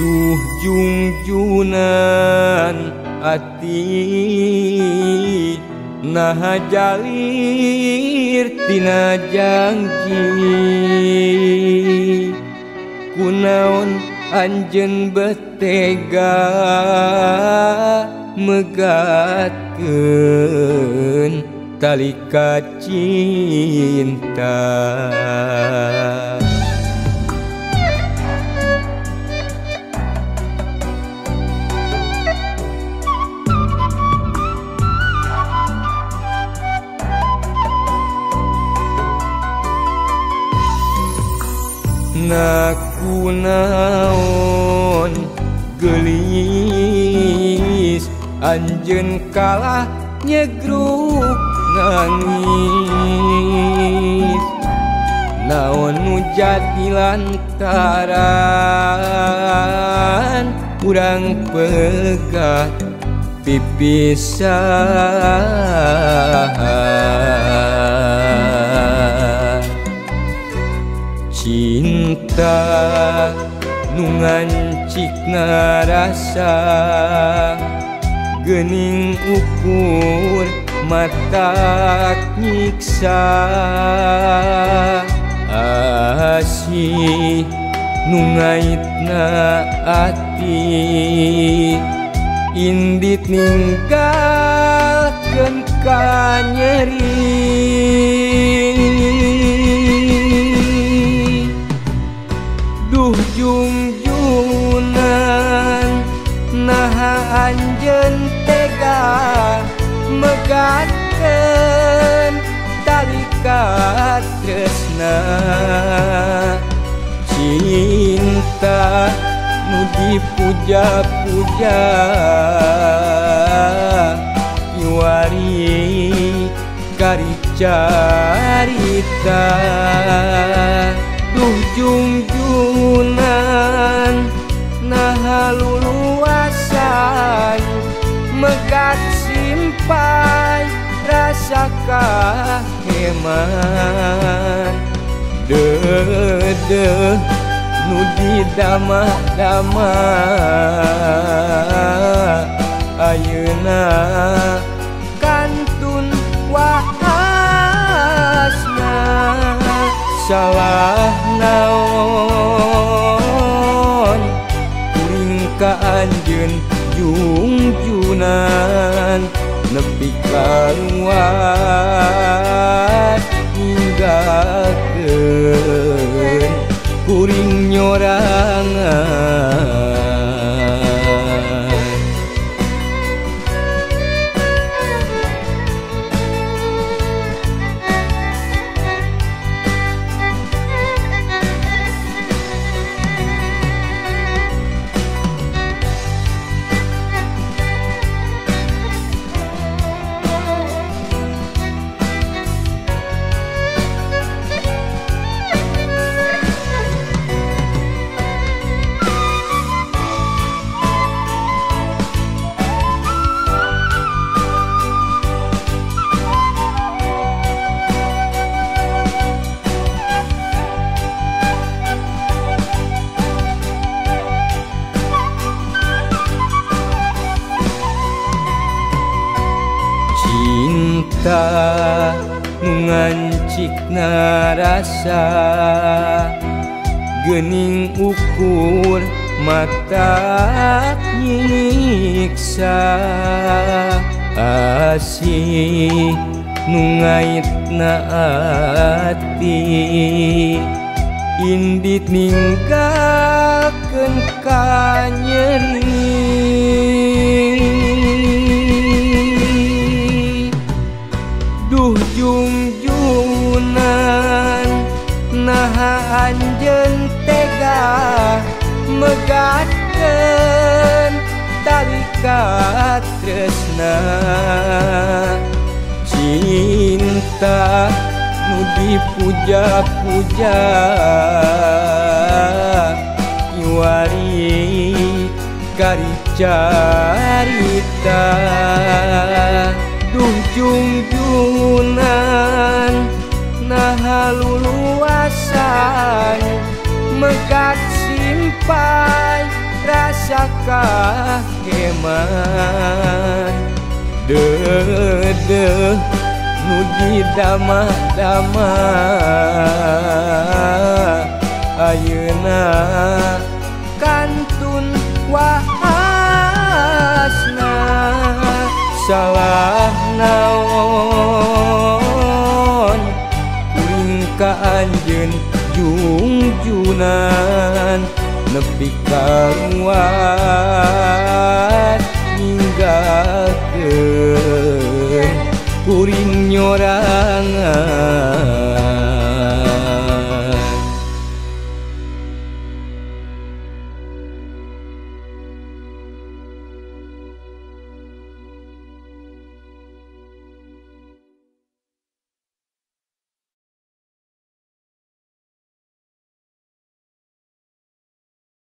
Duh jungjunan ati naha jalir tina janji. Kunaon anjeun betega megatkeun tali kacinta. Nakunaon geulis anjeun kalah nyegruk nangis. Naon nu jadi lantaran urang pegat pipisahan. Cinta nu ngancikna rasa geuning ukur matak nyiksa. Asih nu ngaitna ati indit ninggalkeun ka nyeri. Duh jungjunan naha anjeun tega megatkeun tali katresna. Cinta nu dipuja-puja kiwari kari carita. Duh jungjunan naha luluasan megat simpai rasa kaheman. Deudeuh nu didamah-damah ayeuna kantun waasna. Salah naon kuring ka anjeun jungjunan nepi kaluar ninggalkeun kuring nyorangan. Cinta nu ngancikna rasa geuning ukur matak nyiksa. Asih nu ngaitna ati indit ninggalkeun ka nyeri. Duh jungjunan naha anjeun tega megatkeun tali katresna. Cinta nu dipuja-puja kiwari kari carita. Duh jungjunan naha luluasan megat simpai rasa kaheman Dedeh nu didama-dama ayeuna kantun waasna salah naon kuring ka anjeun jungjunan nepi ka ruwat ninggalkeun kuring nyorangan.